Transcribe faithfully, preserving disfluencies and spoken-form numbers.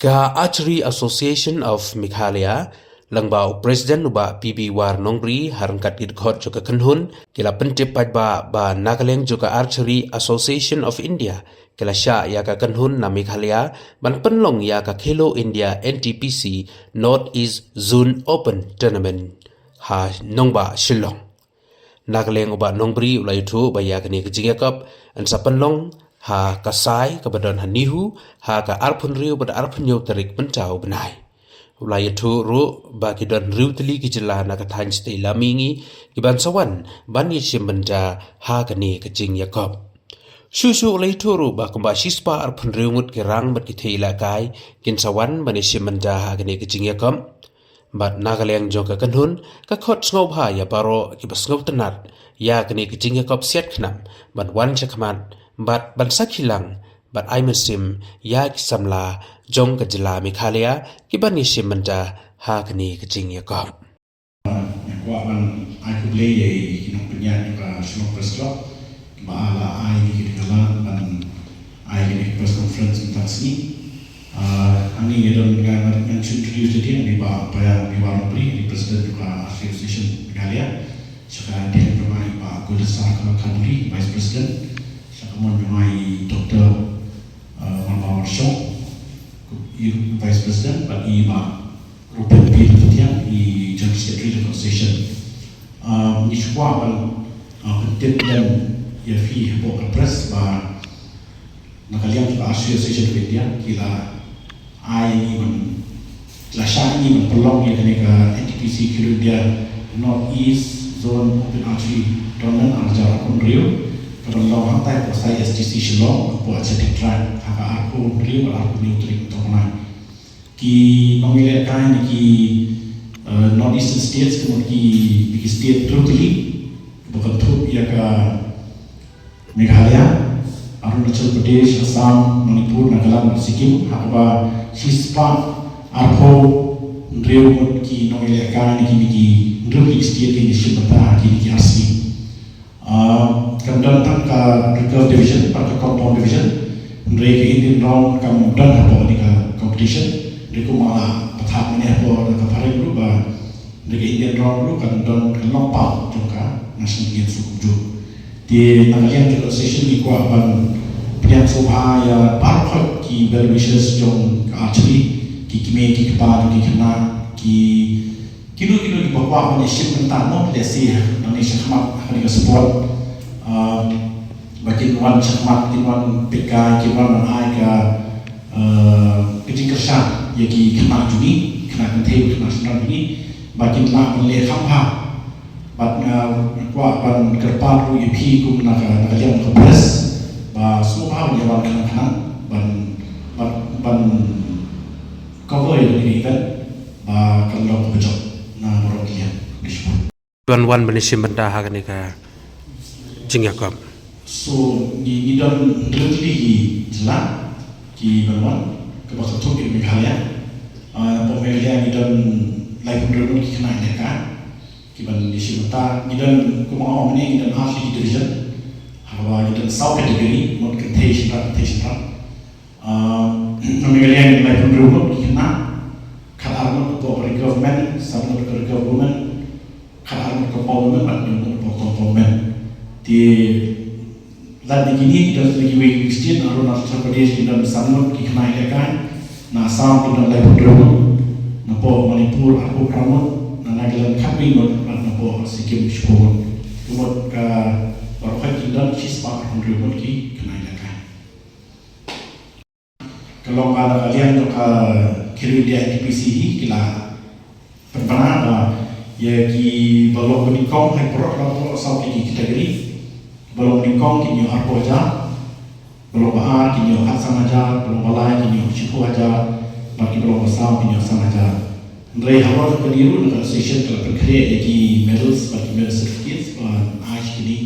Ka Archery Association of Meghalaya, lyngba u President u Bah P B War Nongbri, ha ryngkat ki dkhot jong ka kynhun, ki la pyntip paidbah ba na ka liang jong ka Archery Association of India, ki la shah ïa ka kynhun na Meghalaya ban pynlong ïa ka Khelo India N T P C North East Zone Open Tournament ha nongbah Shillong. Na ka liang u Bah Nongbri u la ïathuh ba ïa kane ka jingïakop yn sa pynlong ha ka sai kaba don ha NEHU ha ka arphew hynriew bad arphew hynñiew tarik mynta u bnai. U la ïathuh ruh ba ki don hynriew tylli ki jylla na ka thaiñ shatei lam mihngi kiban sa wan ban ïashim bynta ha kane ka jingïakop. Shuh shuh u la ïathuh ruh ba kumba shispah arphew hynriew ngut ki rang bad ki thei ïalehkai kin sa wan ban ïashim bynta ha kane ka jingïakop. Bad na ka liang jong ka kynhun, ka khot sngewbha ïa baroh kiba sngewtynnat ïa kane ka jingïakop siat khnang ban wan sha khmat bad ban sakhi lang bad ai mynsiem ïa ki samla jong ka jylla Meghalaya kiban ïashim bynta ha kane ka jingïakop. Nga kwah ban ai khublei ïa ki nongpynïaid jong ka Shillong Press Club ba la ai ïa ki, ki dang ïalam ban ai ïa ki press conference mynta ka sngi. Ah, hangne nga don, nga, nga, ngan shu introduce ïa ki, hangne Bah Paian, Bah Paian Nongbri, hangne President jong ka Archery Association Meghalaya. Sha ka dieng jong nga i Bah Golden Star Khalburi, Vice President. Sha ka mon jong nga i Doctor, ah, Malmar Shuh, i Vice President, bad i Bah Ruben P Dkhothiang, i General Secretary jong ka Association. Ah, ngi shu kwah ban, ah, pyntip ïa phi hapoh ka press ba na ka liang jong ka Archery Association of India ki la ai ïa ngi ban, ki la shah ïa ngi ban pynlong ïa kane ka N T P C Khelo India North East Zone Open Archery Tournament ar hajar arphew hynriew, kaban long hangtai hapoh S I S T C Shillong, hapoh athletic track, ha ka arphew hynriew bad arphew hynñiew tarik mynta u bnai. Ki nongïalehkai na ki, eh, North Eastern States, ki mut ki, na ki state hynriew tylli ba kynthup ïa ka Meghalaya, Arunachal Pradesh, Assam, Manipur, Nagaland bad Sikkim, ha kaba shispah arphew hynriew ngut ki nongïalehkai na ki, na ki hynriew tylli ki state kin ïashim bynta ha kine ki ar sngi. Ah, kam don tang ka recurve division bad ka compound division. Hynrei ka Indian round kam don hapoh kane ka competition. Hynrei kumba la batai mynne hapoh ka phareng ruh ba hynrei ka Indian round ruh kan don, kan long part jong ka national games ruh kumjuh. Te na ka liang jong ka association ngi kwah ban pdiang sngewbha ïa baroh ki well wishers jong ka archery, ki kmie ki kpa jong ki khynnah, ki kino kino kiba kwah ban ïashim bynta mo, lehse nangne shakhmat ha kane ka sport, ah, ba kin wan shakhmat, kin wan peit kai, kin wan ban ai ka, ah, ka jingkyrshan ïa ki khynnah jong ngi, khynnah kynthei, khynnah shynrang jong ngi, ba kin lah ban leh kham bha. Bad nga kwah ban kyrpad ruh ïa phi kum na ka, na ka liang ka press ba sngewbha ban ïa wan khnang khnang ban, ban, ban cover ïa kane ka event ba kan long kaba jop na baroh ki liang. Khublei shibun. Don wan ban ïashim bynta ha kane ka jingïakop. So ngi, ngi don hynriew tylli ki jylla kiban wan, kaba kynthup ïa Meghalaya. Ah, hapoh Meghalaya ngi don laiphew hynriew ngut ki khynnah ïalehkai kiban ïashim bynta. Ngi don, kumba nga ong mynne, ngi don ar tylli ki division. Ha kaba ngi don saw category, mut kynthei shynrang, kynthei shynrang. Ah, na Meghalaya ngi don laiphew hynriew ngut ki khynnah, khatar ngut hapoh ka recurve men, san ngut ka recurve women, khatar ngut compound women bad hynñiew ngut hapoh compound men. Te lait na kine, don na kiwei ki state, na Arunachal Pradesh ngi don san ngut ki khynnah ïalehkai, na Assam ngi don laiphew hynriew ngut, napoh Manipur arphew phra ngut, na Nagaland khatwei ngut, bad napoh Sikkim shiphew ngut. Kumta ka baroh ka jingdon shispah arphew hynriew ngut ki khynnah ïalehkai. Ka long ba na ka liang jong ka Khelo India N T P C hi ki la pynbna ba ïa kiba long ba nyngkong ha baroh, baroh saw tylli ki category. Ba long ba nyngkong kin ïoh arphew hajar, ba long ba ar kin ïoh khatsan hajar, ba long ba lai kin ïoh shiphew hajar, bad kiba long ba saw kin ïoh san hajar. Hynrei halor kane ruh na ka association ka la pynkhreh ïa ki medals bad ki medal certificates ban ai sha kine